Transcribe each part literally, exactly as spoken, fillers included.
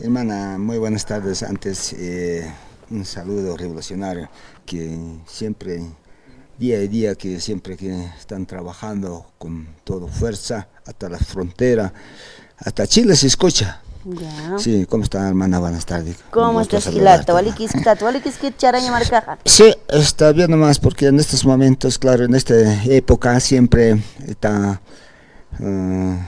Hermana, muy buenas tardes. Antes, eh, un saludo revolucionario, que siempre, día a día, que siempre que están trabajando con toda fuerza hasta la frontera, hasta Chile se escucha. Ya. Sí, ¿cómo está, hermana? Buenas tardes. ¿Cómo estás, Jilata? Walikisktat, walikiskit Charaña markaxa. Sí, está bien nomás, porque en estos momentos, claro, en esta época siempre está, eh,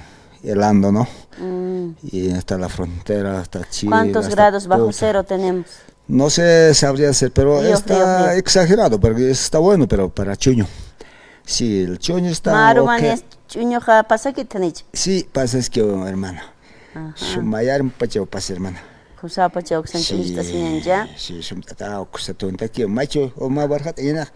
helando, ¿no? Mm. Y hasta la frontera, hasta Chile, ¿cuántos grados bajo cero tenemos? No sé, sabría decir, pero está exagerado, porque está bueno, pero para chuño. Sí, el chuño está ok. Marumanes chuñoxa pasakit, ¿janicha? Sí, pasa es que, hermana. Ajá. Sumayar pachaw pasa, hermana. Kusa pachaw kusan chuñista siñancha. Sí, sum tata, kusa tunta que macho, o ma barjat, y na,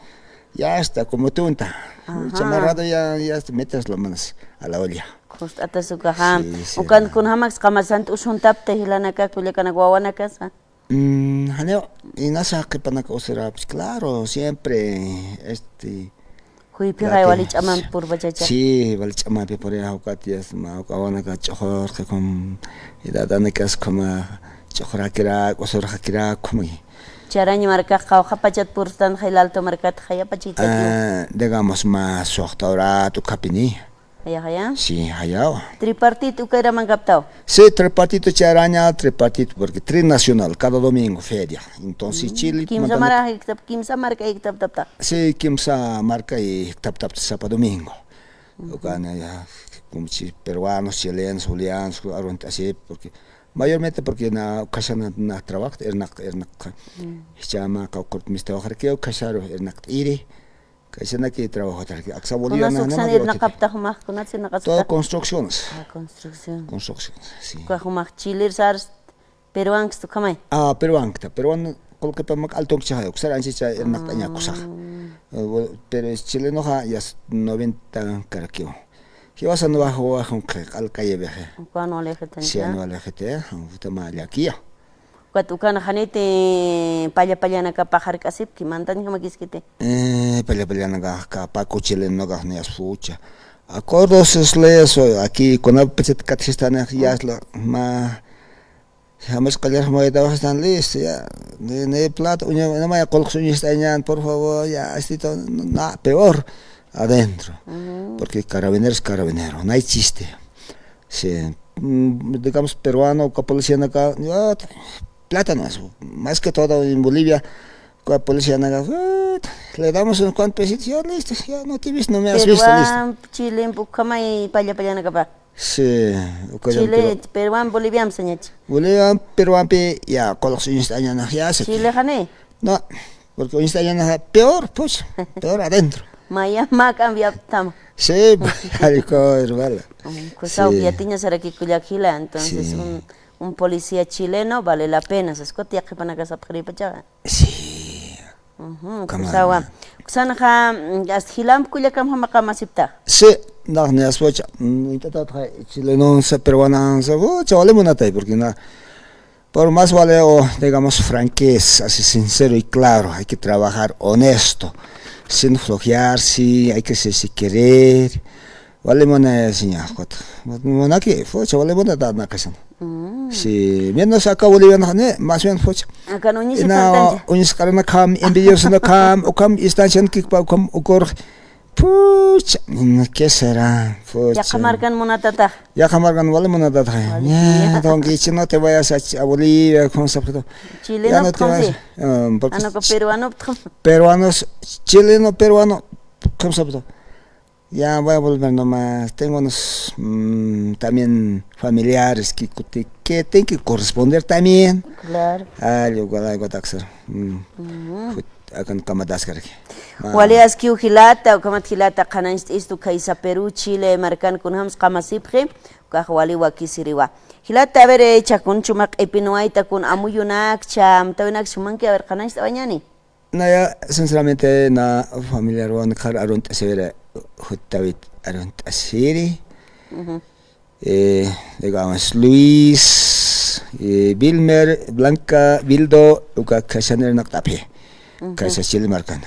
ya está, como tunta. Ajá. Chamarrado ya, ya te metes las manos a la olla. Kust'ata sukaxa. Sí, sí, ukan hermana. Kunjamax qamasant usuntapta jilanaka, kullakanak wawanakasa. Mm, janiw, inasa qhipanaka usura, pues claro, siempre, este, juyphixa wali ch'amampi purpachacha. Sí, wali ch'amampi puriya, ukat yasma, uka wawanaka ch'uxurqi, kum, edadanakas kuma, ch'uxurakirak, usurqakirak, kuma. Charaña markax qawqha pachat purstan, jay Alto markat jaya pachita. Ah, digamos, más suxta horat ukhapini. Jaya, jaya. Sí, jayaw. Tripartito ukayraman kaptaw. Sí, tripartito Charaña, tripartito, porque trinacional, cada domingo feria. Entonces, Chile, kimsa marka jiktap, kimsa marka jiktaptapta. Sí, kimsa marka jiktaptapta sapa domingo. Ukana ya, como si peruanos, chilenos, bolivianos, arunta así, porque mayormente porque na, ukhasana na trabajo, ernak, ernak. Chama, kawkurtmista ojarkeo, ukhasaro, ernak iri. Kaysanaki trabajo tarki. Aksa Bolivia. Kunas na, uksan na, irnaqapta jumax, kunats irnaqapta. Todo construcciones. Ah, construcción. Construcciones, sí. Uka jumax Chile sars, peruanksta ukhamay. Ah, peruankta, peruan, qullqipamak Altonkchaxa, uksar anchicha irnaqt'aña kusax. Eh, pero es chilenoxa ya es noventa karakiw. Jiwasan waj, waj, un qhi, q'al calle viaje. Ukan walixita. Sí, an walixita, utama llakiya. Ukat ukan janiti palla pallanakapax jark'asipki, mantañ jamakiskiti. Eh, palla pallanakax, Paco chilenonakax niyaspucha. Acuerdos es leyes, aquí, kunapachat katjistani, yasla, ma, jamás callar, ma, ya trabajas tan listo, ya, ni, ni plata, uña, no me qullqs uñist'añan, por favor, ya, así todo, no, peor, adentro. Porque carabinero es carabinero, no hay chiste. Sí. Mm, digamos, peruano, uka policianaka, ya, plata no es. Más que todo en Bolivia, uka policianaka, "Ah, le damos unos cuantos pesitos, ya listo, ya no te he visto, no me has visto, listo". Peruan, chilen, ukhamay palla pallanakapa. Sí, uka Chile, peruan, bolivian sañachi. Bolivian, peruanpi, ya, qullqs uñist'añanx, ya, se Chile jani. No, porque uñist'añanxa peor, pues, peor adentro. Maya, ma cambiaptama. Sí, algo, hermana. Mm, kusaw yatiñasaraki kullak jila, entonces, un, un policía chileno vale la pena, sas, ukat yaqhipanaka sapxiripachaxa. Sí. Ujú, kusawa. Kusanxa, mm, hasta jilamp kullakam jamaqa masipta. Sí, nax niyaspacha, mm, intatatxa chilenonsa, peruanansa, pucha, wali munatay, porque na, por más vale, o, digamos, franqueza, así sincero y claro, hay que trabajar honesto, sin flojear, sí, hay que se, se querer. Wali muna, señor, jota. Munaki, pucha, wali muna da na kasan. Mm. Sí, menos acá Bolivia, no, ne, más bien, pucha. Acá no, ni se ina, falta. Uñis karana kam, envidioso na kam, o kam, instancia kikpa, o kam, o kor. Pucha, mm, ¿qué será? Pucha. Yaqha markan munatata. Yaqha markan wali munatata. Wali. Ya, don Guichi, no te vayas a, a Bolivia, ¿cómo se llama? Chileno, ya no te vayas. Ah, porque ah, no, peruano, peruanos, chileno, peruano, ¿cómo se llama? Ya voy a volver nomás. Tengo unos, mm, también familiares que, que, que tienen que corresponder también. Claro. Ah, yo, igual, igual, taxer. Mm. Ujú. Jut-, akan kamatas karaki. Ah. Wali askiw jilata, ukhamat jilata, qhanañcht'istu khaysa Perú, Chile, markan kunjams qamasipxi, ukax wali wakisiriwa. Jilata, a ver, eh, chakun chumaq q'ipinwayta kun amuyunakcha, amtawinakcha jumanki, a ver, qhanañcht'awañani. Naya, sinceramente, na familiarwan qhar arunt'asiri, juttawit arunt'asiri. Ujú. Eh, digamos, Luis, eh, Wilmer, Blanca, Bildo, uka khaysan irnaqt'apxi. Ujú. Khaysa Chile markan.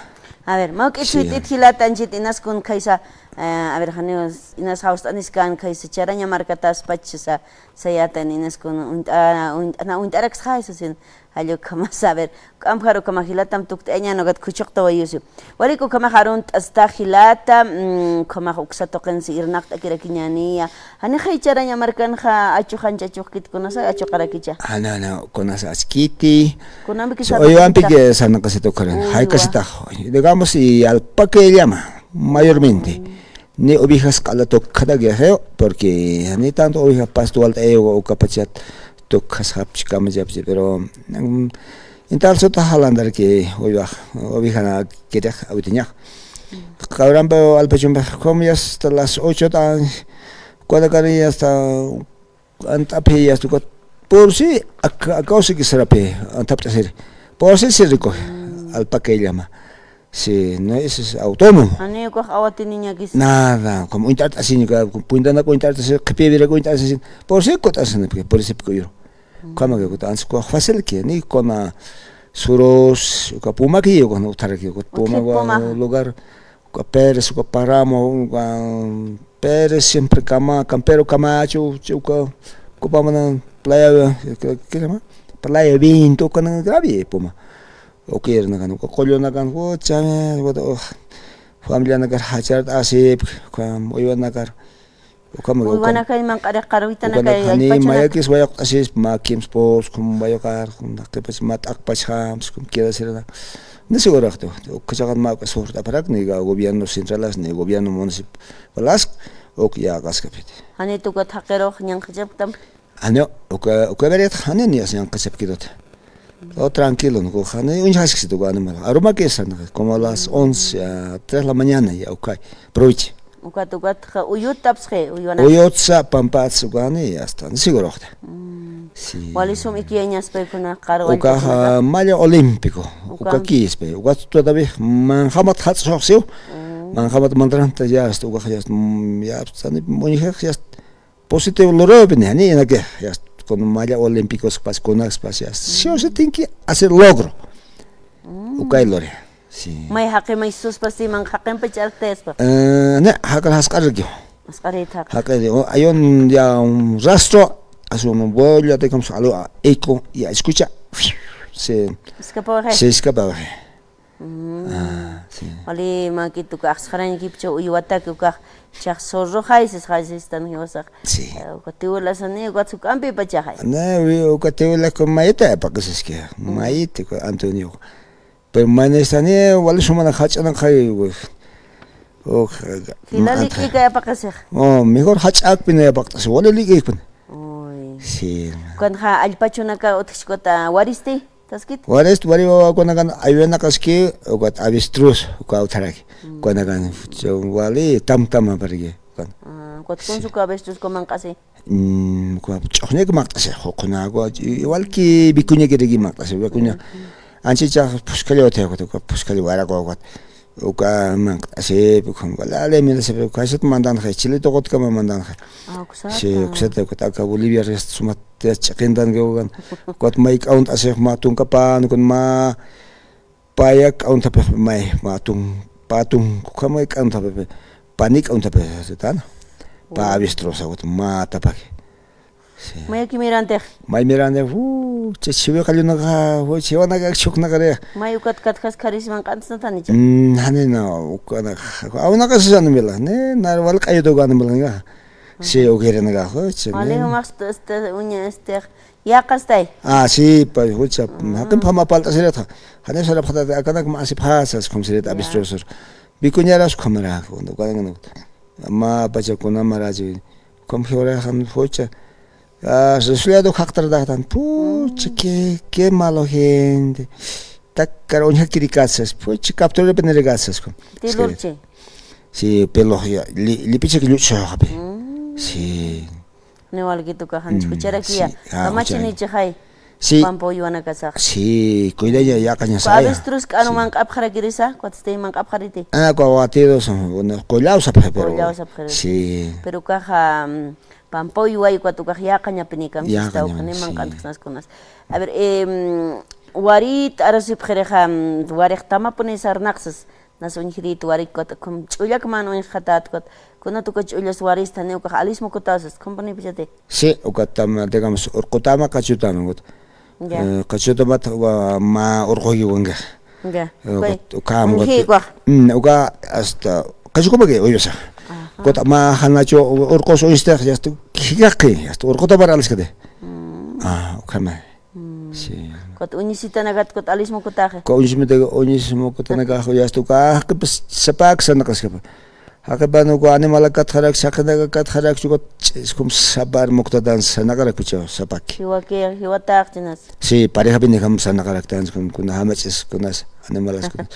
A ver, mawk'it, sí, suyt'it jilata, anchit inas kun khaysa Eh, a ver, janiw, inas jawst'anis kän khaysa Charaña markataspach sa, sayätan inas kun uñt'a, uñt'a, na uñt'araksxay sasin, jall ukhamasa, a ver, k'ampjar ukhamax jilatam tukt'ayañäni, ukat khuchuqtawayusi. Walik ukhamax arunt'asta jilata, mm, ukhamax uksa tuqinsi irnaqt'akirakiñäniya. Janixay Charaña markanxa achuxancha achuxkit kunasa achuqarakicha. Jana, jana, kunasa askiti. Kunampi, oywampiki sarnaqasitu ukharin. Jaykasitax. Digamos, y Alpacay llama, mayormente. Ni ovejas q'ala tukxataki, porque ni tanto oveja pasto walt'ayaw ukapachat tukxasxapchi kamachapchi, pero, mm, entonces sota jalandarki oywax, ovejanakirix awitiñax. Qawrampi alpachumpi, como ya hasta las ocho ta, cuando casi ya hasta ant'aphi ya hasta, por si, acá, acá sí que será pe, antapt'asiri. Por si se recoge, Alpacay llama. Sí, no, ese es autónomo. Janiw ukax awatiniñakis. Nada, como uñt'art'asiña, puñtanak uñt'art'asi, qhipiwirak uñt'art'asi, por si kut'asina, por ese pico yuro. Como que kuta, antes ukax fácil que, ni kuna Suros, uka Pumaki, uka no, utjaraki, uka Puma, uka lugar, uka Pérez, uka Páramo, uka Pérez, siempre Cama, Campero Camacho, uka, uka Pamana, Playa, ¿qué, qué se llama? Playa Vinto, uka na grave, Puma. Ukirnakan, uka qullunakan, uka chame, uka, uf, familianakar jachart'asipki, uka uywanakar, uka, uka uywanakay manq'ariq qarwitanakay, allpachunaka. Mayakis wayaqt'asispa, mä kimspas, kum wayaqar, kum taqipach, mä t'aqpachjams, kum quieras ir a. Ni seguraqtu, uka chaqan mä uka suxt'aparak, ni gobierno centralas, ni gobierno municipalas, uk yäqaskapiti. Janit ukat jaqirux ñanqhachapktam. Janiw, uka, uka vereda, janiw ni as ñanqhachapkirut. O tranquilo, no, janiw uñjasksit uka animal. Arumakisa, ¿no? Como a las once, a tres de la mañana, ya, uka, aproveche. Ukat, ukat, ja, uyut apsxi, uywana. Uyutsa, pampats, uka, ni, ya está, ni seguro, uka. Mm. Sí. Wali sum ikiyañaspa, uka na, qarwa. Uka, ja, malla olímpico. Uka. Uka kispa, uka todavía, manjamat jatsxoxsiw. Mm. Manjamat mantaranta, ya está, uka, ya está, mm, ya está, ni, muñeja, ya está. Positivo luröpini, jani, inaki, ya, con malla olímpicos pas, kunakspas, ya. Sí o sí tiene que hacer logro. Mm. Ukay luri. Sí. May jaqi, may suspas, si man jaqinpa chartespa. Eh, ne, jaqir jasq'arki. Jasq'arit jaqir. Jaqir, o, hay un, ya, un rastro, hace un vuelo, ya te comes algo, eco, ya escucha. Se escapa, se escapa. Mm. Ah, sí. Wali, mä kit ukax sxarañkipcha uywataki ukax chax zorroxay sisxay sistan jiwasax. Sí. Eh, uka tiwulasani, uka suk'ampi pachaxay. Na, wi-, uka tiwulas con mayita apaqisiski. Mm. Mayita, uka Antonio. Pero manistani, wali sumana jach'anaqay, uka. Uk, jila antxa. Lik'ikay apaqisix. Oh, mejor jach'akpina apaqt'asi, wali lik'ikpina. Uy. Sí. Ukanxa allpachunaka utjchkut waristi. Taskit. Warist, wari wawakunakan aywanaqaski, ukat avestruz, uka utjaraki. Mm. Ukanakan, wali, tam, tam aparki. Ah, ukat kunsa uka avestruz uka manq'asi. Mm, uka ch'uxñaki manq'asi, uka qhuna, uka, igual que vicuñakiraki manq'asi, vicuña. Mm, mm. Anchicha, phuskalla utjay, ukat, uka phuskalla waraqa, ukat. Uka manq'asip, ukham, wala, ale, mira, se ve, ukhasat mandanxa, chile toqotkama mandanxa. Ah, uksata. Sí, uksata, ukat aka Bolivia, rest, sumat, Te ch'iqintan que ukan. Ukat may k'awnt'asix mä tunka pan, ukan mä paya k'awntapix may, mä tun, pä tun, uka may k'awntapix, pani k'awntapix, tan. Pä avestruz, ukat mä tapaki. Sí. Mayaki mirantix. May mirantix, uh, che chiwi qallunaka, uh, chiwanaka chuknakari. May ukat katjas kharis manq'antsnatanicha. Mm, jani na, ukanaka, awnaka susanimila, ne, nar wal q'ayuta ukanimila, nga. Sí, ukirinakax, jucha. Wali, jumax, este, este, uña, este, yaqastay. Ah, sí, pa, jucha, jaqin phama palt'asiritxa. Jani sarapxatati, akanak mä asipxasas, kum sirit, ya, avestruz. Vicuñaras, ukhamarak, ukanakana. Mä pacha kunamarachi, kum jiwaraxan, jucha. Ah, resfriado jaqtarataxtan. Pucha, qué, qué malo gente. Takar uñjakirikatsas, pucha, capturapinirikatsas, kum. Tilurchi. Sí, pelo, ya, li-, lipichak lluchxaxapi. Mm. Sí. Niwalkituka janch'ucharakiya. Sí, ah, kamachinichixay. Sí. Pampa uywanakasax. Sí, cuidaya, yaqañasa. Avestruz k'anu manq'apxarakirisa, kuatsti manq'apxariti. Ah, kua watidos, bueno, qullaw sapxi, pero. Qullaw sapxiri. Sí. Pero ukaxa, mm, pampa uyway, ukat ukax yaqañapini kamchista, yaqañapini, ukhani, sí, manq'antxsnas kunas. A ver, em, warit arasipxirixa, mm, warix tamapuni sarnaqsas. Nas uñjirït warik, ukat ukham ch'ullak man uñjxatat, ukat kunat uka ch'ullas warista, janiw ukax alis mukutaw sas, ukham panipichati. Sí, ukatam, digamos, urqutama, qachutama, ukat. Ya. Eh, qachutamat, uka mä urqukiwankax. Ya. Eh, ukat, ukham, ukat. Uñjï, ukax. Mm, uka hasta, qachukupaki, uyusa. Ajá. Ukat mä janachu urqus uñstax, ya hasta, jikaqi, ya hasta, urqutamar aliskati. Mm. Ah, ukhama. Mm. Sí. Ukat uñisitanakat, ukat alis mukutaxi. Ukat uñisimita, uñis mukutanakax, ya hasta uka, jaqipis sapak sarnaqaskapa. Jaqipan uka animalakat jarak, saqinakakat jarak, ukat ch'iskum sapar mukutatan sarnaqarakuchaw sapaki. Jiwaki, jiwatax chinas. Sí, parejapinijam sarnaqaraktan, kun, kuna jamach'is, kunas animalas, kunas.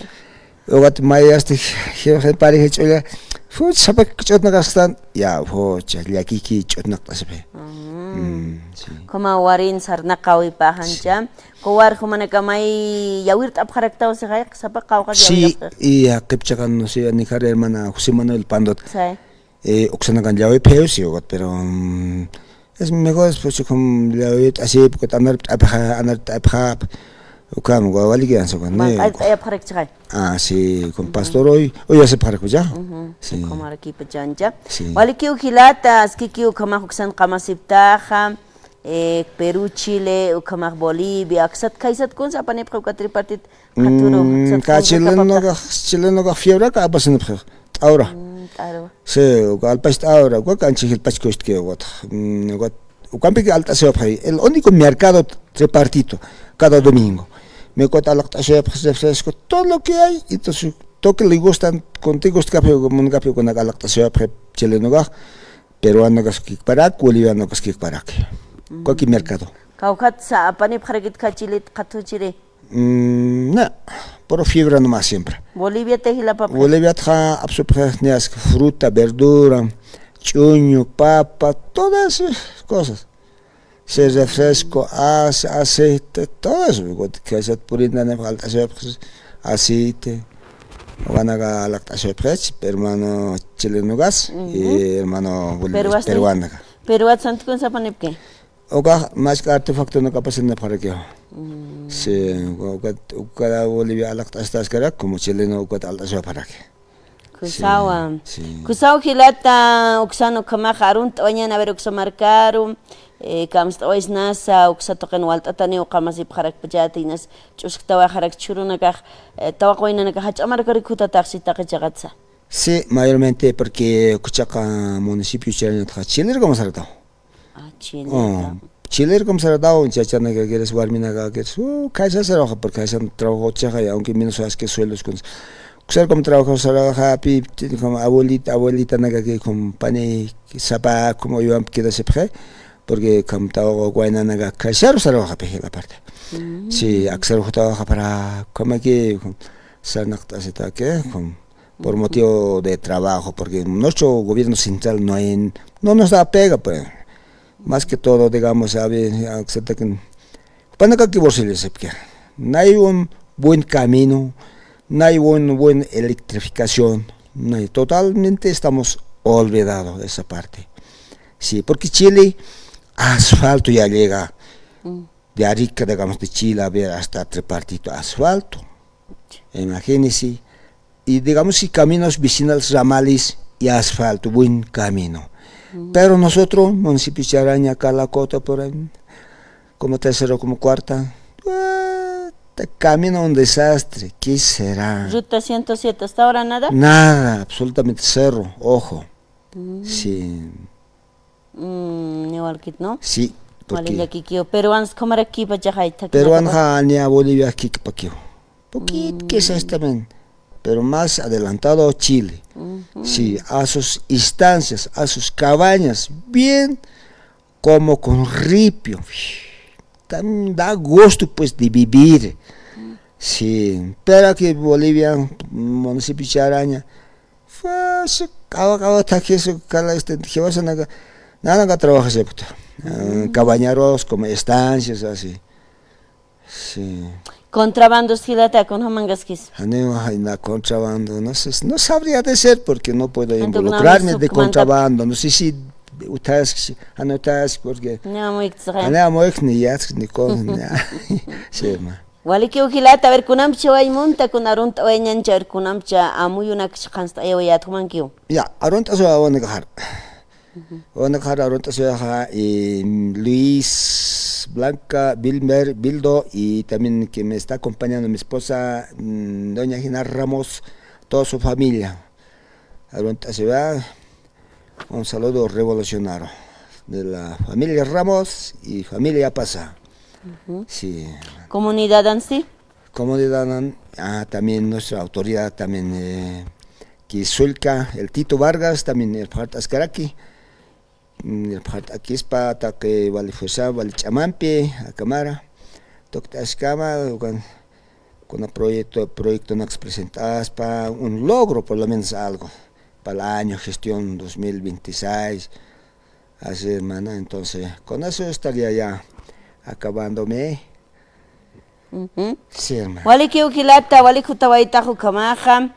Ukat mayasti, je-, je-, pareja ch'ulla, fuch, sapak ch'utnaqastan, ya, fuch, llakiki ch'utnaqt'asipxi. Mm. Mm, sí. Ukhama warin sarnaqawipaxancha. Sí. Uka war jumanaka may yawirt'apxaraktaw sixay, sapak qawqak. Sí, yawirt'apxi. Y jaqip chiqan, no sé, nijar hermana José Manuel Pandot. Sí. Eh, uksanakan llawipxiw, sí, ukat, pero, mm, es mejor, pues, ukham llawipt'asip, ukat anarpt'apxa, anarpt'apxap, ukham, wa-, waliki ansa, ukat, manq'ayt'ayapxarakchixay. Ah, sí, con pastor hoy, hoy hace para escuchar. Ujú, sí. Ukhamarakipa chancha. Sí. Walikiw jilata, askikiw ukhamax uksan qamasiptaxa, eh, Perú, Chile, ukhamax Bolivia, aksat khaysat kunsa apanipxi uka tripartite, qhaturu, mm, aksat ka kunsa chileno kapapta. Kax, chileno kax fiebra ka apasinipxi, t'awra. Mm, t'awra. Sí, uka alpach t'awra, uka kanchi jilpach kustki, ukat, mm, ukat, ukampiki alt'asiwapxi, el único mercado tripartito, cada domingo. Me ukat alaqt'asiwapxi refresco, todo lo que hay, entonces, todo que le gustan, con te gusta café, con café, con alaqt'asiwapxi, chileno kax, peruano kax kikparak, boliviano kax kikparak. Mm. Cualquier mercado. Kawkhatsa apanipxarakit ka Chilet qhathuchiri. Mm, no, puro fibra nomás siempre. Boliviata jilapapxi. Boliviatxa apsupxi niyaski fruta, verdura, ch'uñu, papa, todas esas cosas. Sí, refresco, as-, aceite, todo eso. Khaysat purinanipx alt'asipxi, aceite. Ukanaka alaqt'asipxi, hermano chileno gas y hermano boliviano, peruano. Peruat santkun sapanipki. Ukax mask'a artefactonaka apasinipxarakiwa. Mm. Sí, uka, uka Bolivia alaqt'astaskarak, como chileno ukat alt'asiwaparaki. Kusawa. Sí, sí. Kusaw jilata, uksan ukhamax arunt'awañan, a ver, uksa markaru, eh, kamst'awaysnasa, uksa tuqin walt'ataniw qamasipxarakpachäta, inas ch'usktawayxarak chhurunakax, eh, tawaq waynanakax jach'a markaru khutataxsi taqi chiqatsa. Sí, mayormente porque uka chiqa municipio chileno, chilerkam sarataw. Ah, chilero. Oh, chilero como sarataw, chachanakakiris, warminakakiris, uh, khaysa sarwaxa, porque khaysa trabajo chiqay, aunque menos es que sueldos con, kusar como trabajo sarwaxa, pi, como abuelita, abuelitanakaki, como pani, sapa, como yo queda se pje, porque como trabajo guainanaka, khaysaru sarwaxa, pe, la parte. Mm. Sí, aksaru trabaja para, como que, como, sarnaqt'asitaki, como, por motivo de trabajo, porque nuestro gobierno central no hay, no nos da pega, pues. Más que todo, digamos, a ver, aksatakin, panakaki bolsillo sepke. No hay un buen camino, no hay un buen electrificación, no hay, totalmente estamos olvidados de esa parte. Sí, porque Chile, asfalto ya llega. Mm. De Arica, digamos, de Chile, a ver, hasta Tripartito, asfalto. Imagínese. Y digamos, si caminos vecinales, ramales y asfalto, buen camino. Mm. Pero nosotros, municipio Charaña, Calacota, por ahí, como tercero, como cuarta, eh, camino un desastre, ¿qué será? Ruta ciento siete, ¿hasta ahora nada? Nada, absolutamente cero, ojo. Mm. Sí. Mm, niwalkit, ¿no? Sí, porque wali llakikiw. Peruanos, ¿cómo era aquí, pachajaita? Peruano, ja, ni a Bolivia, aquí, paquiw. Poquito, quizás también, pero más adelantado Chile. Ujú. Sí, a sus instancias, a sus cabañas, bien, como con ripio. También da gusto, pues, de vivir. Sí, pero aquí Bolivia, municipio Charaña, fue, sí, k'awa, k'awa, thakhi, sí, kala, este, jiwasanaka, nanaka trabaja, se puta. Ah, cabañeros, como estancias, así. Sí. Contrabandos jilata, ¿kunjamankaskis? Janiw, ay, na contrabando, no sé, no sabría decir porque no puedo involucrarme de contrabando, no sé si utask, jani utask, porque jani amoyk ni yatsk, ni con, ni, sí, ma. Walikiw jilata, a ver, kunampicha waymunta, kuna arunt'awayañancha, a ver, kunampicha amuyunak chiqanst'ayawayät jumankiw. Ya, arunt'asiwa wawanakaxar. Wawanakaxar arunt'asiwaxa, eh, Luis, Blanca, Wilmer, Bildo, y también que me está acompañando mi esposa, mm, doña Genaro Ramos, toda su familia. Arunt'asiwa, un saludo revolucionario de la familia Ramos y familia Pasa. Sí. Comunidad ansi. Comunidad an-, ah, también nuestra autoridad también, eh, que Sulca, el Tito Vargas, también el Fart Ascaraki, mm, el Fart Akispa, ataque Vale Fuerza, Vale Chamampi, Acamara, Doctor Ascama, con, con el proyecto, proyecto Nax presentaspa, un logro por lo menos algo para el año gestión dos mil veintiséis. Así, hermana, entonces, con eso estaría ya acabándome. Ujú. Sí, hermana. Walikiw jilata, walik jutawaytax ukhamaxa.